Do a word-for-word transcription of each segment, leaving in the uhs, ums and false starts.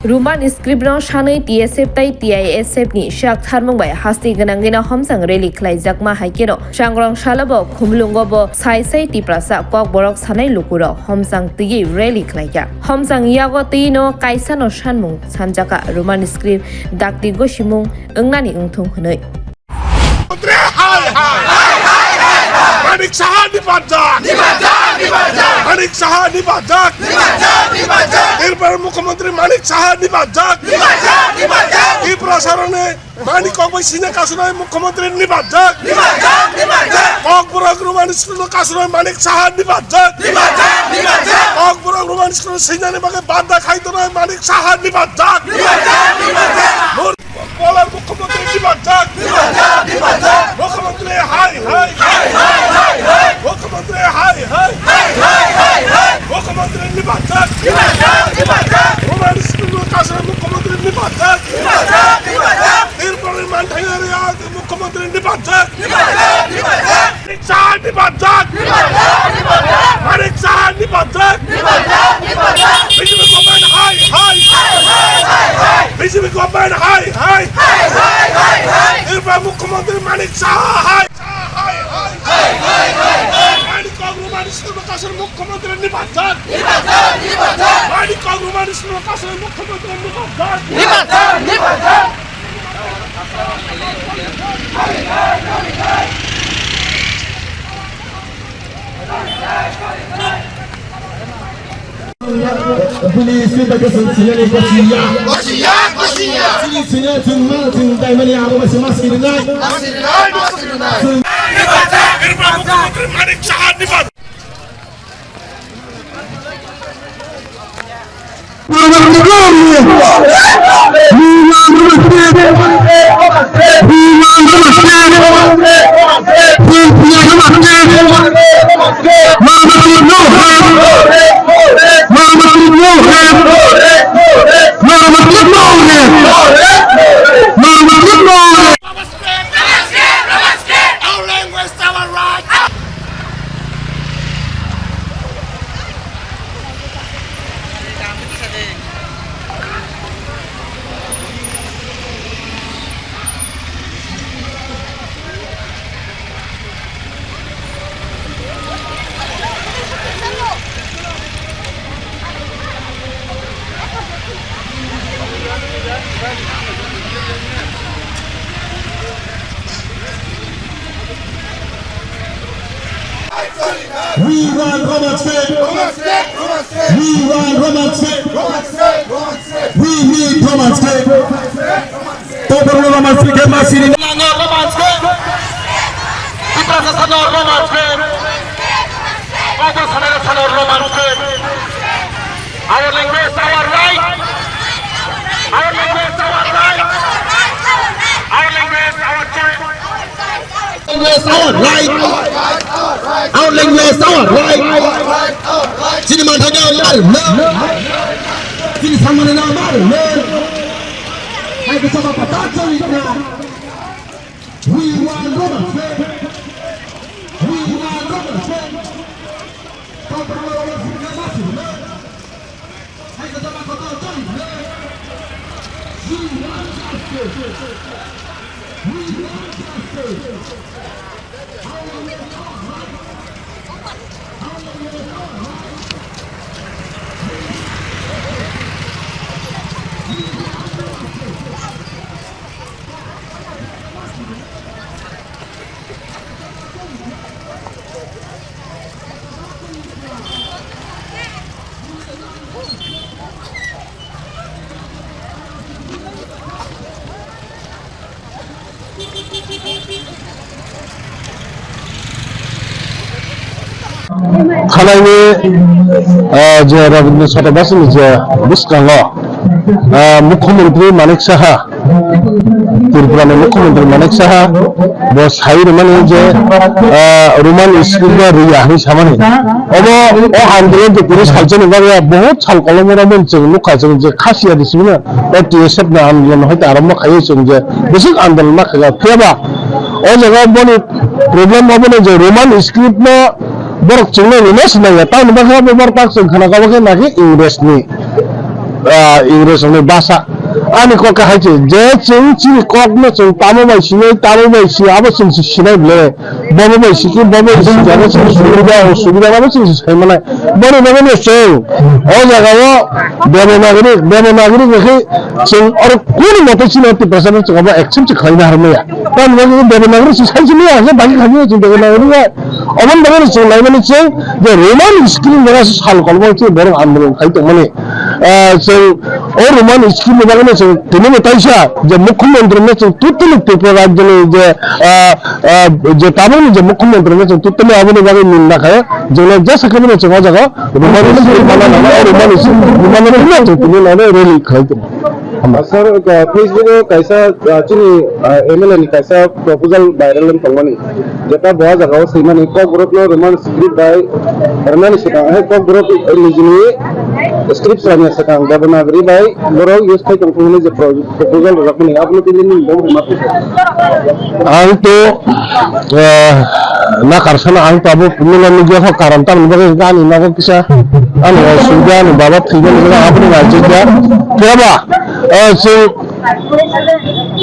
Roman script no sanwi T S F tei T I S F ni siyak tharmung bai hasti gwnangwi no homsang rally khlaijakma hai kheno Sangrong salo bo Khumulungo bo sai sai Tiprasa Kokborok sanai lukurok homsang twiwi rally khlaikha. Homsang yago twi no kaisa no sanmung sanjaka Roman script dakti gosimung wngnani wngthung hwnwi. Mantri hai hai. Manik Saha nibajak. Nibajak, nibajak. Manik Saha nibajak. Nibajak, nibajak. Tripura Mukhyamantri Manik Saha nibajak. Nibajak, nibajak. Tripura saroni Manik Kokborok sina kasunai Mukhyamantri nibajak. Nibajak, nibajak. Kokborok Roman script no kasunai Manik Saha nibajak. Nibajak, nibajak. Kokborok Roman script no sinani bagwi banda khai tonai Manik Saha nibajak. Nibajak, nibajak. Polar Mukhyamantri nibajak. Nibajak, nibajak. Mukhyamantri hai hai. Hai, hai, hai, hai. Mukhyamantri hai hai. Hai, hai, hai, hai. Mukhyamantri nibajak. Nibajak, nibajak. Roman script no kasunai Mukhyamantri nibajak. Nibajak, nibajak. Tripura ni manthai area Mukhyamantri nibajak. Nibajak, nibajak. Manik Saha nibajak. Nibajak, nibajak. Manik Saha nibajak. Nibajak, nibajak. B J P government hai hai. Hai, hai, hai, hai. B J P government hai hai. Hai, hai, hai, hai. Tripura Mukhyamantri Manik Saha hai. Hai, hai, hai. Hai, hai, hai, hai. Manik Kokborok Roman script no kasunai Mukhyamantri nibajak. Nibajak, nibajak. Manik Kokborok Roman script no kasunai Mukhyamantri nibajak. Nibajak, nibajak. Bini sini tak kesel sini ni kosiya. Kosiya, kosiya. Sini sini cuma cuma ini apa masih masih dengar. Masih dengar, masih dengar. Manik Saha nibajak. Our language, our right. We want Roma state. We want Roma state. We need Roma state. Tobar Roma state, Roma state. Tiprasa sano Roma state. Kokborok sano Roma state. Our language, our right. Our language, our right. Our language, our choice. Language, our right. Our language, our right. Chini manthai no mal no. Chini samani no mal no. Hai ke sama pata chori na. We want Roma state. We want Roma state. Khalaini, ah, je Rabindra Chaturvedi ni je bwskango, ah, Mukhyamantri Manik Saha, Tripura ni Mukhyamantri Manik Saha, bo sai rwmani je, ah, Roman script no rwya hinwi samani. Obo o andolon je kwrwi salsa ni bagwi bahut sal kolomora mun chwng nukha chwng je khasiya di simi no o T S F ni andolon hoite arombo khaiwi chwng je bwswk andolon ma khaga. Phiya ba o jaga boni problem obo no je Roman script no borok chwngno rwna sinai ya, tamni bagwi abo borok tak chwng khana kabo khe nakhe English ni. ah, Ingres rokni basa. Ani kok khe hai se, je chwng chini kokno chwng tamo bai sinai, tamo bai si, abo chwng se sinai bole. Bobo bai siki, bobo bai siki, abo chwng subida, o subida, abo chwng se sai manai. Boni bagwi no chwng o jaga o Devanagari, Devanagari hwnkhe chwng oro kunu mote chini Tiprasa no chwng abo accept se khlaina harmaya. Tamni bagwi Devanagari se sai se maya, hwnkhe bagi khabi chwng Devanagari ya. Oboni bagwi no chwng laimani chwng je Roman script bai sal kolmo chwng borok andolon khai tongmani. Ah, chwng o Roman script ni bagwi no chwng tini bo taisa je mukhyamantri no chwng totally Tripura rajyo ni je, ah, ah, je tabuk ni je mukhyamantri no chwng totally aboni bagwi ninda khayo. Jwng no jesa khe no chwng o jaga Roman script mana nana, o Roman script mana nana chwng tini nana rally khlai tongo. Hambai. Sir, uh, Facebook o kaisa, uh, chini, uh, M L A ni kaisa proposal viral wng tongmani. Jeta bo ah jaga o swimani Kokborok no Roman script bai rwnani swkang, hai Kokborok nijini script swlamya swkang Devanagari bai borok use khai tong thung hwnwi je pro-, proposal rwjakmani, abono tini nini bo ma. Ang to, eh, nakar sana ang to abo mila media ho karon tamni bagwi ani nogo kisa ani sujani baba thwiban gana aboni raijak ya. Keba, eh, chwng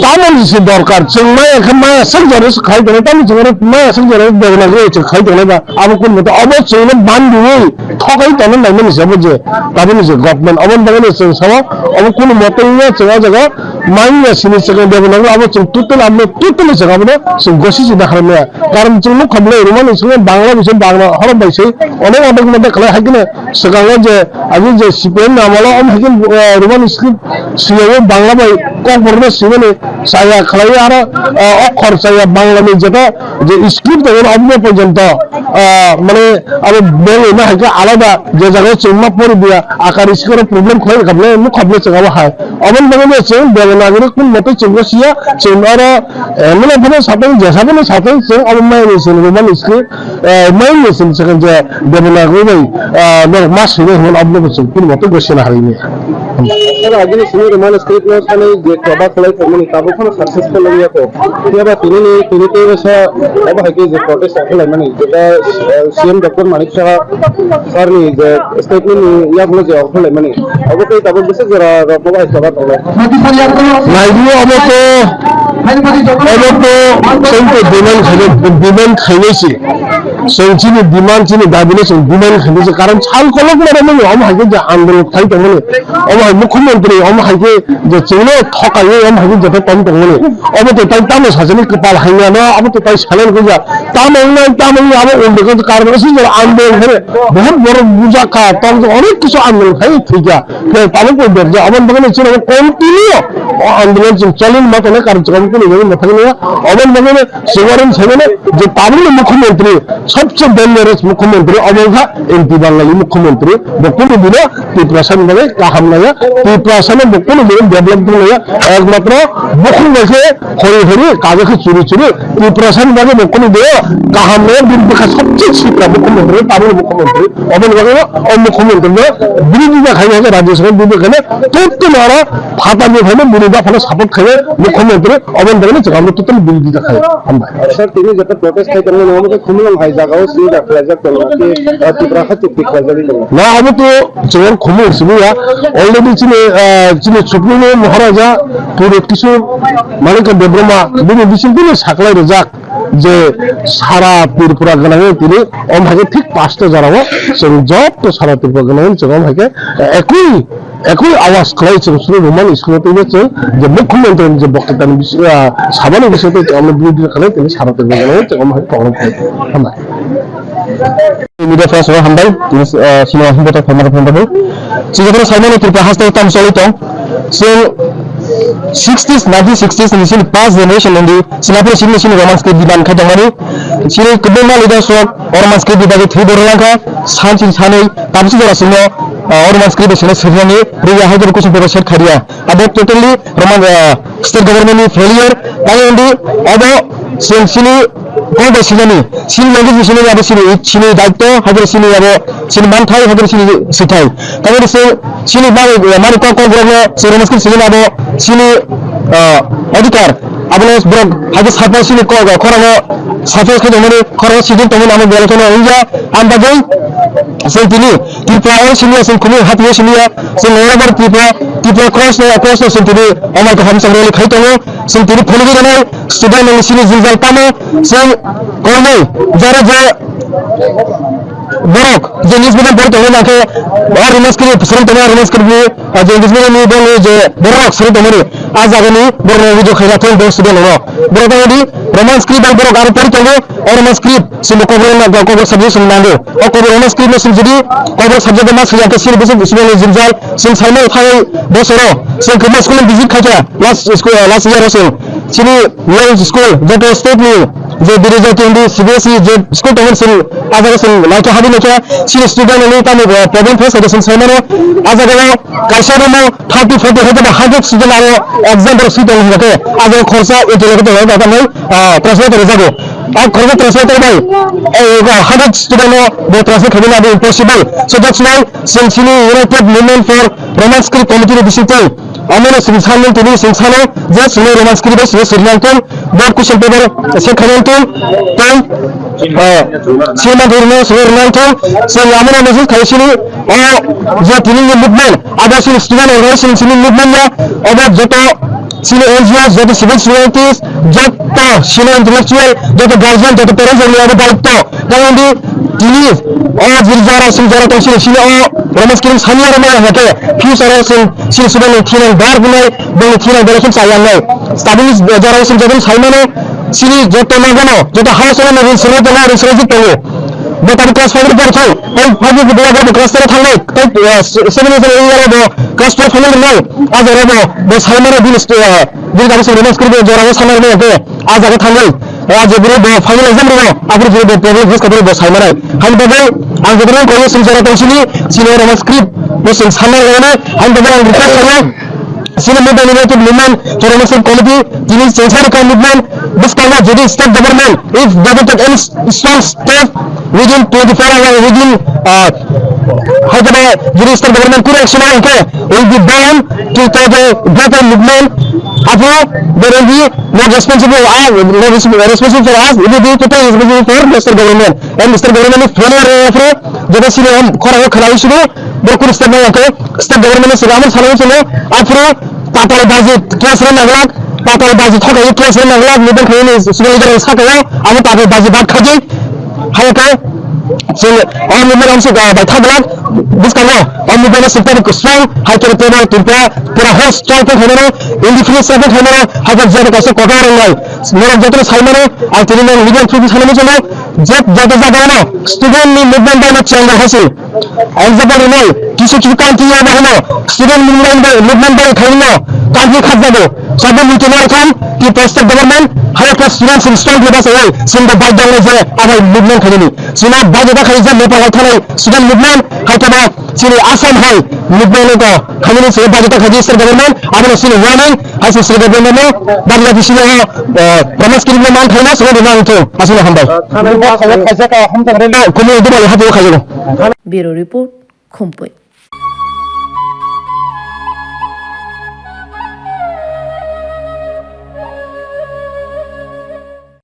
tamoni se dorkar, chwng maya khe maya sak jani se khai tongo, tamoni chwng oro maya sak jani Devanagari chwng khai tongo ba, abo kun mata abo chwngno bandiwi thokai tongo naimani se abo je, taboni je government, aboni bagwi chwng sao, abo kunu mote wngya chwng o jaga manya sini chwng Devanagari abo chwng total abo total chwng abo chwng gosi se dakhar maya, karon chwng nukha bwlai Roman sini Bangla bising Bangla horok bai se onek onek mata khlai hai khe swkango je agi je C P M ni amolo om hai khe, eh, Roman script siyao Bangla bai Kokborok no swimani chaya khlai aro, ah, okhor chaya Bangla ni jeta je script tongo abo porjonto, ah, mane abo beng ino hai khe alada je jaga o chwng ma pori dia akar script oro problem khlai kha bole nukha bole chwng abo hai. Oboni bagwi no chwng Devanagari kun mote chwng bo siya chwng oro, eh, mane phano satung jesa phano satung chwng abo mai ni chwng Roman script, eh, mai ni chwng second je Devanagari bai, ah, norok ma swinai hwnwi abo no chwng kun mote gosina hai ni. Sir, agini simi Roman script no sanai je choba khlai tongmani tabuk phano successful wngya kho. Phiya ba tini ni, tini tei bwsa abo hai khe je protest ongkhorlaimani, jeta, eh, C M Doctor Manik Saha sir ni je statement ni yagulo je ongkhorlaimani, abo tei tabuk bwswk jora rok bo hai choba tongnai. Naidu abo to, abo to chwng to demand khainai, demand khainai se. Chwng chini demand, chini dabi no chwng demand khainai se. Karon sal kolok ma romani, omo hai khe je andolon khai tongmani. Omo hai mukhyamantri, omo hai khe je chwngno thokaiwi omo hai khe joto tong tongmani. Obo to tai tamo sajani kwtal hainano, abo to tai silent khuja. Tamo wngnai, tamo wngnai, abo undi khe karon osi jora andolon khe bohot borok bujak kha, tong onek kisu andolon khai thwikha. Khe tabuk bo berja, aboni bagwi chwng continue o andolon chwng chalin ma tongnai karon chwng kunu bagwi mwthangni ya. Aboni bagwi chwng aro saimano je tabukni mukhyamantri, sobse dangerous mukhyamantri obo wngkha anti Bangali mukhyamantri. Bo kunu dino Tiprasa ni bagwi kaham naya, Tiprasa no bo kunu dino develop naya, ekmatro bukhuk bai khe hori hori kaja khe churi churi Tiprasa ni bagwi bo kunu dino kaham naya, bini bwkha sobse sikra mukhyamantri, tabukni mukhyamantri. Oboni bagwi o mukhyamantri no birodita khaina hwnkhe Rajya Sabha birodita khaina totally oro phatarni phaino bini dophano support khaina mukhyamantri oboni bagwi no chwng amo totally birodita khai. Hambai. Sir, tini jeta protest khai tongo, omo khe Khumulwng hai jagao sini da khlaijak tongo, khe, ah, Tipra ha chukti khlaijagwi tongo. Na, abo to chwng Khumulwng simi ya. Already chini, ah, chini Supreme Maharaja Purot Kishore Manikya Debbarma bini bising bini saklai rijak. Je sara Tripura gwnangwi tini om hai khe thik pasta jorao chwng joto sara Tripura gwnangwi chwng om hai khe ekui, ekui awas khlai chwng suru Roman school tei chwng je mukhyamantri je boktani bis-, ah, sabani bisingtwi chwng omo birodita khlai tini sara Tripura gwnangwi chwng om hai khe program khlai. Hambai. Media friends rok hambai, tini, ah, sino hambai ta phaimani phaimani. Chini jora saimani Tripura haste tam choli tong. Chwng sixties, nineteen sixties ni sini past generation ni sini aphuru sini sini Roman script demand khai tongmani. Sini kwbangma leaders rok o Roman script ni bagwi thwi borok langkha. San sini sanwi tabukhe jora sino, ah, o Roman script sini sirnani riya hai jora question paper set khariya. Abo totally Roman, ah, state government ni failure. Tani undi abo sini sini Kok bai sinani, sini language ni sinani abo sini, sini daityo, haikhe sini abo sini manthai, haikhe sini swithai. Tamoni se sini bagwi, eh, mani kok, kok borok no sini Roman script sinani abo sini, ah, adhikar, abono borok haikhe sapa sini kok, eh, khorang o sapa khe tongmani, khorang o sidil tongmani amo belai kheno wngya, ang bagwi Chwng tini Tripura o simiya, chwng kunu hati o simiya, chwng All Over Tripura, Tripura cross no, cross no chwng tini omo kaham chwng rally khai tongo. Chwng tini phunugwi rwnai student ni sini jwngjal tamo, chwng kornai jara je borok je English medium pori tongwi nangkhe, o Roman script swrwng tongma, Roman script ni, ah, je English medium ni bongni je borok swrwng tongmani, ah jagani borok rok video khaina thang bo student rok. Borok tangdi Roman script bai borok aro pori tongo, o Roman script sini Kokborok na, Kokborok subject sini nango. O Kokborok Roman script no sini jodi Kokborok subject ma sini khe sini bisi, sini jwngjal, sini salmani thai bosoro, sini khe school visit khaikha last school, last year o sini. Chini Royal School, joto state ni je biri jati hindi C B S E je school tongo, chwng ah jaga chwng naikhe habwi naikhe, chini student ni tamo bo problem face khaide chwng sai mano. Ah jaga o kaisa room o thirty forty hoito ba hundred student aro exam borok swi tongo hwnkhe, ah jaga khorsa eighty lakh tongo, ah, translator rwjago. Ah, khorsa translator bai, eh, hundred student no bo translate khaina abo impossible. So that's why chwng chini United Movement for Roman Script Committee ni bisingtwi Omono chwng sanmung tini chwng sano je chwngno Roman script bai chwngno swrwng nang tong, board question paper check khainai tong, tei, eh, chairman rwno chwngno rwna tong. Chwng omono message khai sini o je tini ni movement, abo chini student organization chini movement ya, obo joto chini N G O, joto civil societies, joto senior intellectual, joto guardian, joto parents rokni obo daitto. Karon di tini o jil jora sini jora tong sini sini o Roman script sani aro ma hake future o sini sini sudan ni thinang bar bunai bini thinang bar khim sayang nai. Studies jora sini jora sai mano sini joto ma gano joto house o na rin sini joto na rin sini jit tongo. Bo tabi class five bar thang, five five ni bo bo class ten thang nai. Tai seven ni area bo class twelve final nai. A jora bo bo sai mano bini bini tabi sini Roman script jora o sanai nai ke a jaga thang nai. O je bwrwi bo final exam rwo, aphuru je bo problem face khaphuru bo sai manai. Haini bagwi ang jotono kaiwi sumsara tong sini, sini oro script bo chwng sanna rwnai. Haini bagwi ang request khaio, sini movement, United Movement for Roman Script Committee, tini chengsa rwkha movement, bwskango jodi state government, if they don't take any s-, strong step within twenty-four hour, within, uh, Hyderabad, jodi state government kunu action la hwnkhe, will be banned to the greater movement. Aphuru there will be no responsible, ah, no res-, responsible for us, it will be totally responsible for Mister Government. And Mister Government ni failure, aphuru joto sini ham khorang khe khwlai sini, bo kunu step nai hwnkhe, state government ni swkang amo salai sini, aphuru patal baji case rw nanglak, patal baji thokai case rw nanglak, nibon khaini sini leader sakao, amo patal baji bad khaji, hai khe, chwng o movement amsuk bai thaglak, bwskango o movement ni swkang strong, hai khe tebo Tripura, pura whole strong khe khaimano, independence khe khaimano, hai khe jani kaisa kota rwnai, norok jotono saimano, ang tini nang media through sanani chwngno, je joto jagao student ni movement bai no chwng hai se. Example rwnai, kisu kisu country ya bahano, student movement bai, movement bai khaino, country khakjago. Sabo miti na kam, ki state government, higher class students in strong leaders away, sing the back down je, abai movement khaini. Sina baidhota khai je Nepal hai thanai student movement, hai khe ba chini Assam hai movement ko khaini se baidhota khai state government, abo sini warning, hai se state government no, bangla di sini, eh, Roman script no man khaina, sini rwnai thung, asini hambai. Thani ba khajak kaisa ka hamjak rwnai. Kumi itu bali hati khayo. Bureau Report, Khumpui.